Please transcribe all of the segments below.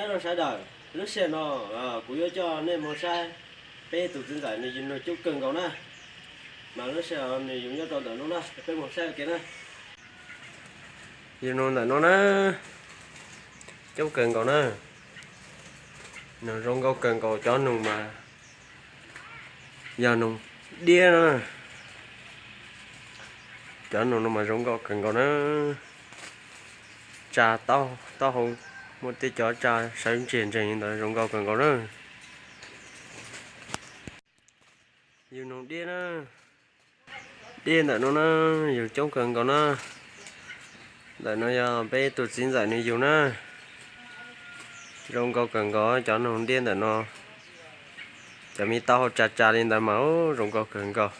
Nyob zoo sawv daws, lub sij hawm no kuv yuav coj nej mus saib peb tus txiv ntxawm nws yug noog coob kawg nkaus na. Mas lub sij hawm nws yug nyob rau ntawm no na, peb mus saib ua ke na. Yug noog ntawm no na, coob kawg nkaus na. Noog zoo nkauj kawg nkaus, cov noog mas yog noog diab na. Cov noog no mas zoo nkauj kawg nkaus na. Tsa taub hau, muaj tej cov tsa sawv ntseg ntseg li ntawd zoo nkauj kawg nkaus na. Yug noog diab na. Diab ntawm no na, yug coob kawg nkaus na. Ntawm no yog peb tus txiv ntxawm nws yug na. Zoo nkauj kawg nkaus cov noog diab ntawm no. Cov me taub hau tsa tsa li ntawd mas zoo nkauj kawg nkaus.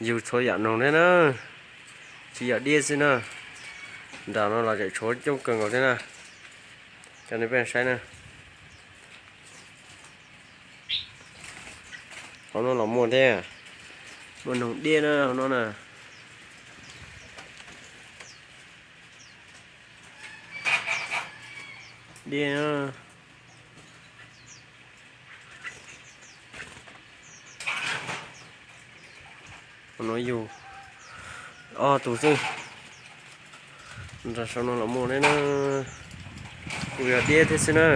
Yug txhua yam noog thiab na, tsis yog diab xwb na. Nram no los tseem tshuav coob kawg nkaus thiab na. Coj nej peb saib na. Hauv no los muaj thiab, muaj noog diab na hauv no na. Diab. Hauv no yug ob tug xwb. Nram saum no los muaj thiab na. Kuj yog diab thiab xwb na.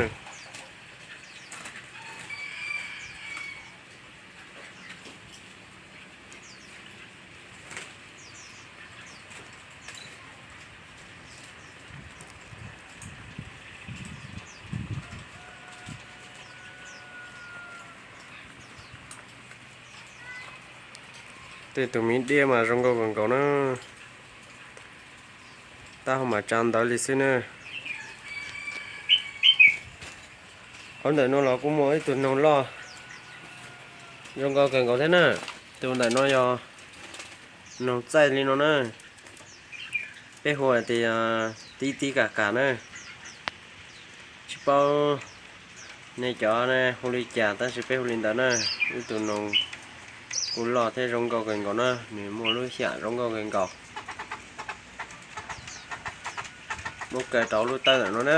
Tej tus me diab mas zoo nkauj kawg nkaus na. Taub hau mas tsa ntawv li xwb na. Hauv ntawm no los kuj muaj ib tug noog loj zoo nkauj kawg nkaus thiab na. Tus ntawm no yog noog txaij li no na. Peb hu hais tias tib tib kam kam na. Tsis paub nej cov hu li cas tab sis peb hu li ntawd na. Ib tug noog kuj loj thiab zoo nkauj kawg nkaus na, nws muaj lub xyam zoo nkauj kawg nkaus. Muab kaw rau lub tawb ntawm no na.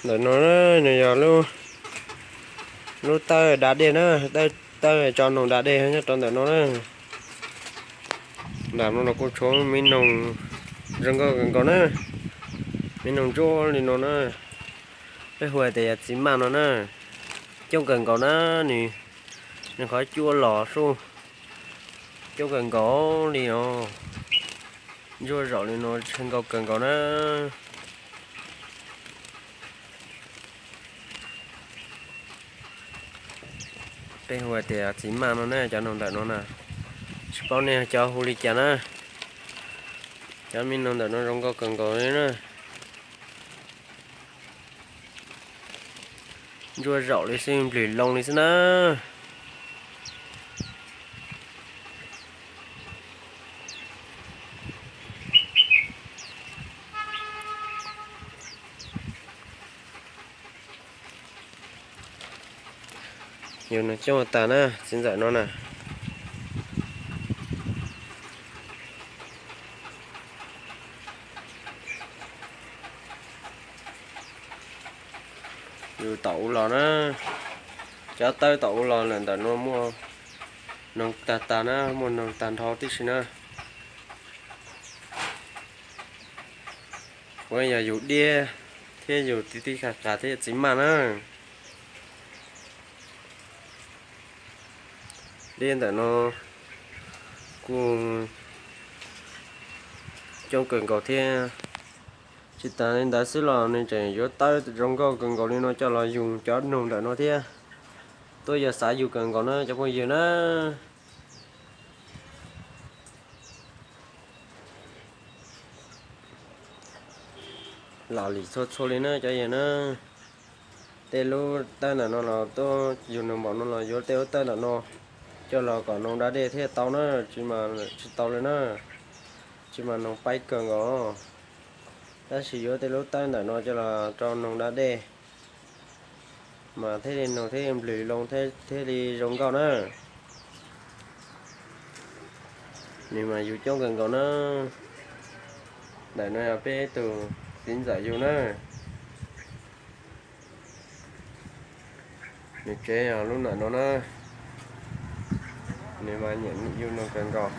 Ntawm no nws yog lub tawb da dej na, tawb tso noog da dej nyob rau ntawm no na. Nram no los kuj tshuav me noog zoo nkauj kawg nkaus na, me noog ntsuab li no na. Peb hu hais tias yog txiv maj no na, coob kawg nkaus na, nws qhov cua los sub coob kawg nkaus li os. Ntsuab zaum li no tsw nkauj kawg nkaus na. Peb hu hais tias txiv maj no na, cov noog ntawm no na. Tsis paub nej cov hu li cas na. Cov me noog ntawm no zoo nkauj kawg nkaus li na. Ntsuab zaum li xwb, nplwg loo li xwb na. Yus nws coob tas na, txiv ntxawm no na. Yus tom ub los na, cov tawb tom ub los lawm ntawm no muaj noog tag tag na, muaj noog tag nrho tib si na. Ua yog yus diab thiab yus tib tib qas qas thiab txiv maj na. Diab ntawm no kuj coob kawg nkaus thiab. Tsis tas li ntawd xwb los nws tseem yuav tawb zoo nkauj kawg nkaus li no coj los yug cov noog ntawm no thiab. Tuaj yog xav yug kawg nkaus na cov phooj ywg na. Los lim txhua txhua li na cov yawg na. Tej lub tawb ntawm no los tuaj yug noog npaum no los yuav tej lub tawb ntawm no coj los kom noog da dej thiaj tau na, tsis mas tsis tau li na. Tsis mas noog paib kawg nkaus. Tab sis yuav tej lub tawb ntawm no coj los rau noog da dej, mas thiaj li noog thiaj li nplwg loo thiaj li zoo nkauj na. Nws mas yug coob kawg nkaus na. Ntawm no yog peb tug txiv ntxawm yug na. Nws tsev yog lub ntawm no na. Nws mas nyiam yug noog kawg nkaus.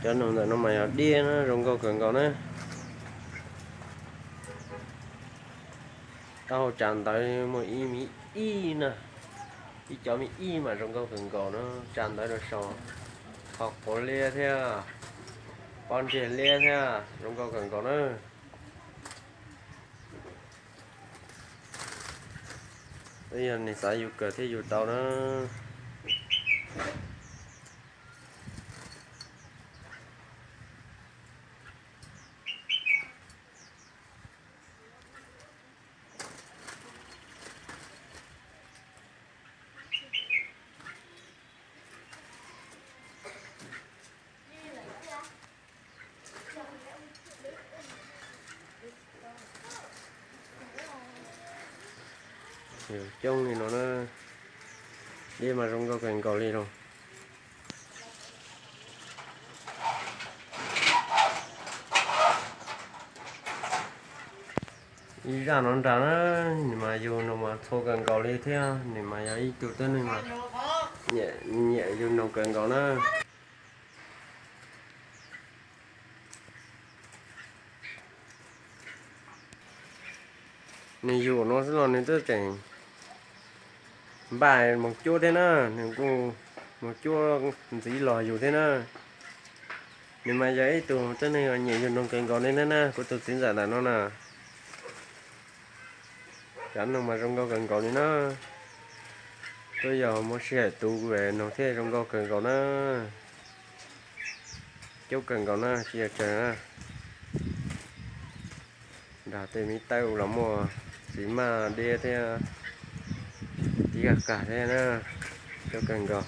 Cov noog ntawm no mas yog diab na, zoo nkauj kawg nkaus na. Taub hau tsav ntawv muaj ib me ib na, ib cov me ib mas zoo nkauj kawg nkaus na, tsav ntawv rau saum, qhov quav liab thiab, pob ntseg liab thiab, zoo nkauj kawg nkaus na. Yog nws xav yug kawg thiaj yug tau na. Coob li no na, dej mas zoo nkauj kawg nkaus li no. Ib zaj no nrag na, nws mas yug no mas txhua kawg nkaus li thiab, nws mas yog ib tug tib neeg mas nyiam yug noog kawg nkaus na. Nws yug no xwb los nws twb tseem npaj moog cuab thiab na, nws kuj moog cuab ntxiv los yug thiab na. Nws mas yog ib tug tib neeg nyiam yug noog kawg nkaus li na, kuv tus txiv ntxawm ntawm no na. Cov noog mas zoo nkauj kawg nkaus li na. Twb yog muaj sij hawm tu noog thiaj zoo nkauj kawg nkaus na. Coob kawg nkaus na, tsis yog tsawg na. Nrag tej me tawb los muaj txiv maj diab thiab, tib qag thiab na, coob kawg nkaus.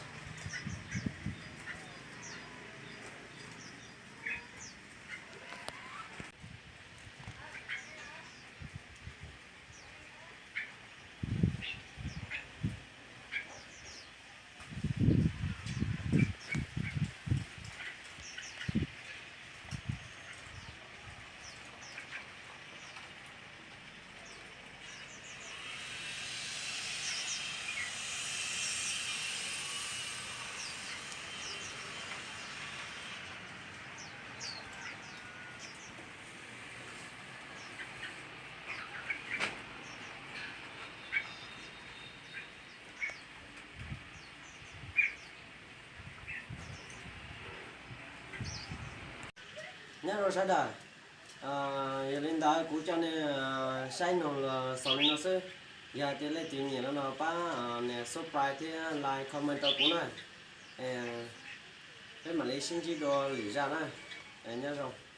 Nyob zoo sawv daws, yog li ntawd kuv coj nej saib noog los xaus li no xwb. Yog tias leej twg nyiam no no pab nias subscribe thiab like comment rau kuv na. Peb mam li sib ntsib dua lwm zaj na. Nyob zoo.